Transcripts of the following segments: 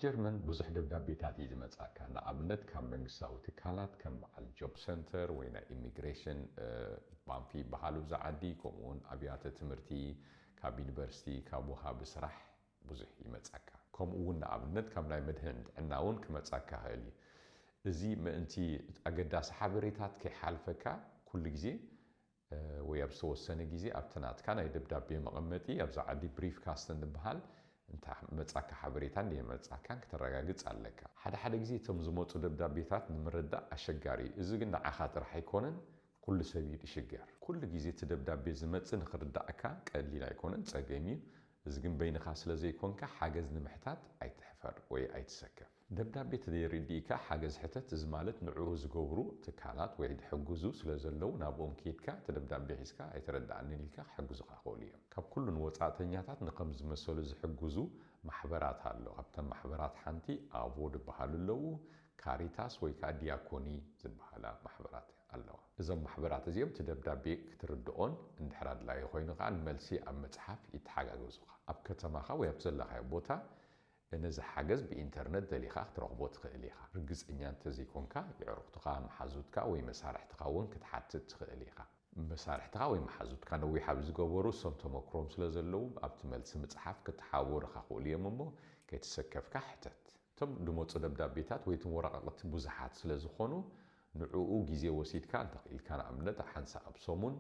ጀርመን ብዙሕ ደብዳቤታት እዩ ዝመጻካ። ንኣብነት ካብ መንግስታዊ ትካላት ከም በዓል ጆብ ሰንተር ወይ ናይ ኢሚግሬሽን ባንፊ ይበሃሉ ብዛ ዓዲ፣ ከምኡ እውን ኣብያተ ትምህርቲ፣ ካብ ዩኒቨርሲቲ፣ ካብ ወሃቢ ስራሕ ብዙሕ ይመጻካ። ከምኡ እውን ንኣብነት ካብ ናይ መድህን ጥዕና እውን ክመጻካ ይኽእል እዩ። እዚ ምእንቲ ኣገዳሲ ሓበሬታት ከይሓልፈካ ኩሉ ግዜ ወይ ኣብ ዝተወሰነ ግዜ ኣብቲ ናትካ ናይ ደብዳቤ መቐመጢ ኣብዛ ዓዲ ብሪፍ ካስተን ዝበሃል እንተ መጻካ ሓበሬታን ደይመጻካን ክተረጋግጽ ኣለካ። ሓደ ሓደ ግዜ እቶም ዝመጹ ደብዳቤታት ንምርዳእ ኣሸጋሪ እዩ። እዚ ግን ንዓኻ ጥራሕ ኣይኮነን፣ ኩሉ ሰብ እዩ ዝሽገር። ኩሉ ግዜ እቲ ደብዳቤ ዝመጽእ ንኽርዳእካ ቀሊል ኣይኮነን፣ ጸገም እዩ። እዚ ግን በይንኻ ስለ ዘይኮንካ ሓገዝ ንምሕታት ኣይትሕፈር ወይ ኣይትሰከፍ። ደብዳቤ ተዘይርድኢካ ሓገዝ ሕተት፣ እዚ ማለት ንዕኡ ዝገብሩ ትካላት ወይ ዝሕግዙ ስለ ዘለዉ ናብኦም ከይድካ እቲ ደብዳቤ ሒዝካ ኣይተረድኣንን ኢልካ ክሕግዙኻ ይኽእሉ እዮም። ካብ ኩሉ ንወጻእተኛታት ንኸም ዝመሰሉ ዝሕግዙ ማሕበራት ኣሎ። ካብተን ማሕበራት ሓንቲ ኣቮ ዝበሃሉ ኣለዉ፣ ካሪታስ ወይ ከዓ ዲያኮኒ ዝበሃላ ማሕበራት ኣለዋ። እዞም ማሕበራት እዚኦም እቲ ደብዳቤ ክትርድኦን እንድሕር ኣድላዩ ኮይኑ ከዓ ንመልሲ ኣብ ምጽሓፍ ይተሓጋገዙኻ። ኣብ ከተማኻ ወይ ኣብ ዘለኻዮ ቦታ ነዚ ሓገዝ ብኢንተርነት ደሊኻ ክትረኽቦ ትኽእል ኢኻ። ርግጸኛ እንተዘይኮንካ የዕሩኽትኻ፣ መሓዙትካ ወይ መሳርሕትኻ እውን ክትሓትት ትኽእል ኢኻ። መሳርሕትኻ ወይ መሓዙትካ ነዊሕ ኣብ ዝገበሩ እሶም ተመክሮም ስለ ዘለዉ ኣብቲ መልሲ ምጽሓፍ ክተሓባበሩኻ ክኽእሉ እዮም እሞ ከይተሰከፍካ ሕተት። እቶም ዝመጹ ደብዳቤታት ወይ እቶም ወረቓቕቲ ብዙሓት ስለ ዝኾኑ ንዕኡ ግዜ ወሲድካ እንተኽኢልካ ንኣብነት ሓንሳእ ኣብ ሰሙን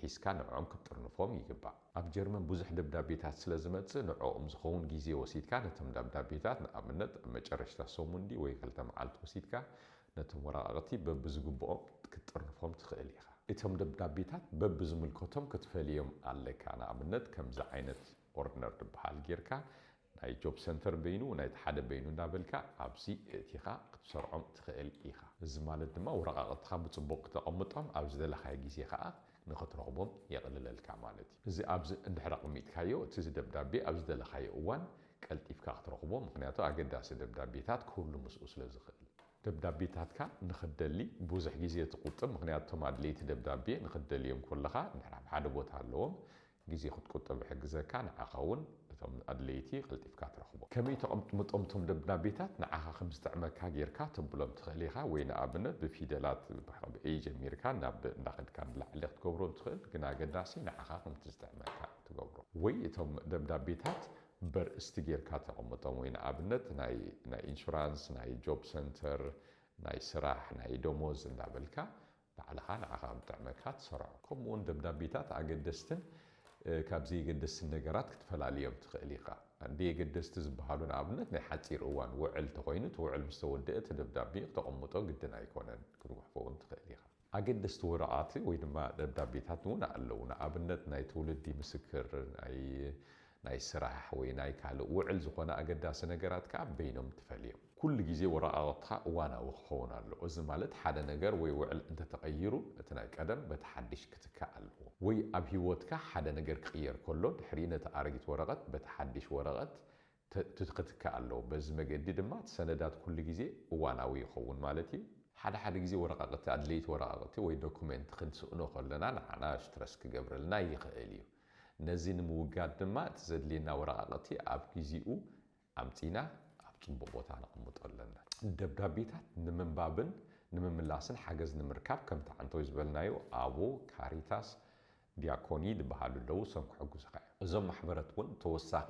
ሒዝካ ንዕኦም ክትጥርንፎም ይግባእ። ኣብ ጀርመን ብዙሕ ደብዳቤታት ስለ ዝመጽእ ንዕኦም ዝኸውን ግዜ ወሲድካ ነቶም ደብዳቤታት ንኣብነት ኣብ መጨረሽታ ሰሙን ድዩ ወይ ክልተ መዓልቲ ወሲድካ ነቶም ወረቓቕቲ በብዝግብኦም ክትጥርንፎም ትኽእል ኢኻ። እቶም ደብዳቤታት በብዝምልከቶም ክትፈልዮም ኣለካ። ንኣብነት ከምዚ ዓይነት ኦርድነር ዝበሃል ጌርካ ናይ ጆብ ሰንተር በይኑ ናይቲ ሓደ በይኑ እንዳበልካ ኣብዚ እቲኻ ክትሰርዖም ትኽእል ኢኻ። እዚ ማለት ድማ ወረቓቕትኻ ብጽቡቕ ክተቐምጦም ኣብ ዝደለኻዮ ግዜ ኸኣ ንኽትረኽቦም የቕልለልካ ማለት እዩ። እዚ ኣብዚ እንድሕር ኣቐሚጥካዮ እቲ ደብዳቤ ኣብ ዝደለኻዮ እዋን ቀልጢፍካ ክትረኽቦ፣ ምኽንያቱ ኣገዳሲ ደብዳቤታት ክህሉ ምስኡ ስለ ዝኽእል። ደብዳቤታትካ ንኽትደሊ ብዙሕ ግዜ ትቑጥብ፣ ምኽንያቱ እቶም ኣድለይቲ ደብዳቤ ንኽትደልዮም ከለኻ እንድሕር ኣብ ሓደ ቦታ ኣለዎም ግዜ ክትቁጥብ ይሕግዘካ፣ ንዓኻ እውን እቶም ኣድለይቲ ቀልጢፍካ ትረኽቦ። ከመይ ተቐምጦም እቶም ደብዳቤታት ንዓኻ ከም ዝጥዕመካ ጌርካ ተብሎም ትኽእል ኢኻ፣ ወይ ንኣብነት ብፊደላት ብ A ጀሚርካ ናብ እንዳኸድካ ንላዕሊ ክትገብሮም ትኽእል፣ ግን ኣገዳሲ ንዓኻ ከምቲ ዝጥዕመካ ትገብሮ። ወይ እቶም ደብዳቤታት በርእስቲ ጌርካ ተቐምጦም፣ ወይ ንኣብነት ናይ ናይ ኢንሹራንስ፣ ናይ ጆብ ሰንተር፣ ናይ ስራሕ፣ ናይ ደሞዝ እንዳበልካ ባዕልኻ ንዓኻ ኣብ ዝጥዕመካ ትሰርዖ። ከምኡ እውን ደብዳቤታት ኣገደስትን ካብ ዘየገደስትን ነገራት ክትፈላልዮም ትኽእል ኢኻ። ደየገደስቲ ዝበሃሉ ንኣብነት ናይ ሓፂር እዋን ውዕል እንተኾይኑ እቲ ውዕል ምስ ተወደአ እቲ ደብዳቤ ክተቐምጦ ግድን ኣይኮነን፣ ክትጉሕፎ እውን ትኽእል ኢኻ። ኣገደስቲ ወረቓቕቲ ወይ ድማ ደብዳቤታት እውን ኣለዉ። ንኣብነት ናይ ትውልዲ ምስክር፣ ናይ ናይ ስራሕ ወይ ናይ ካልእ ውዕል ዝኾነ ኣገዳሲ ነገራት ከኣ በይኖም ትፈልዮም። ኩሉ ግዜ ወረቓቕትኻ እዋናዊ ክኸውን ኣለዎ። እዚ ማለት ሓደ ነገር ወይ ውዕል እንተተቐይሩ እቲ ናይ ቀደም በቲ ሓድሽ ክትካእ ኣለዎ። ወይ ኣብ ህይወትካ ሓደ ነገር ክቕየር ከሎ ድሕሪ ነቲ ኣረጊት ወረቐት በቲ ሓድሽ ወረቐት ተ- ት- ክትካእ ኣለዎ። በዚ መገዲ ድማ እቲ ሰነዳት ኩሉ ግዜ እዋናዊ ይኸውን ማለት እዩ። ሓደ ሓደ ግዜ ወረቓቕቲ፣ ኣድለይቲ ወረቓቕቲ ወይ ዶኩሜንት ክንስእኖ ከለና ንዓና ስትረስ ክገብረልና ይኽእል እዩ። ነዚ ንምውጋድ ድማ እቲ ዘድልየና ወረቓቕቲ ኣብ ግዜኡ ኣምጺና ኣብ ጽቡቕ ቦታ ነቐምጦ ኣለና። ደብዳቤታት ንምንባብን ንምምላስን ሓገዝ ንምርካብ ከምቲ ዓንተው ዝበልናዮ ኣቦ፣ ካሪታስ፣ ዲያኮኒ ዝበሃሉ ኣለዉ፣ እሶም ክሕግዙኻ እዮም። እዞም ማሕበረት እውን ተወሳኺ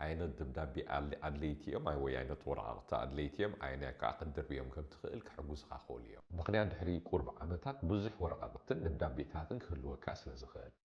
ዓይነት ደብዳቤ ኣለ- ኣድለይቲ እዮም ኣይ ወይ ዓይነት ወረቓቕቲ ኣድለይቲ እዮም ኣየናይ ከዓ ክትድርብዮም ከም ትኽእል ክሕግዙኻ ክኽእሉ እዮም። ምኽንያት ድሕሪ ቁሩብ ዓመታት ብዙሕ ወረቓቕትን ደብዳቤታትን ክህልወካ ስለ ዝኽእል።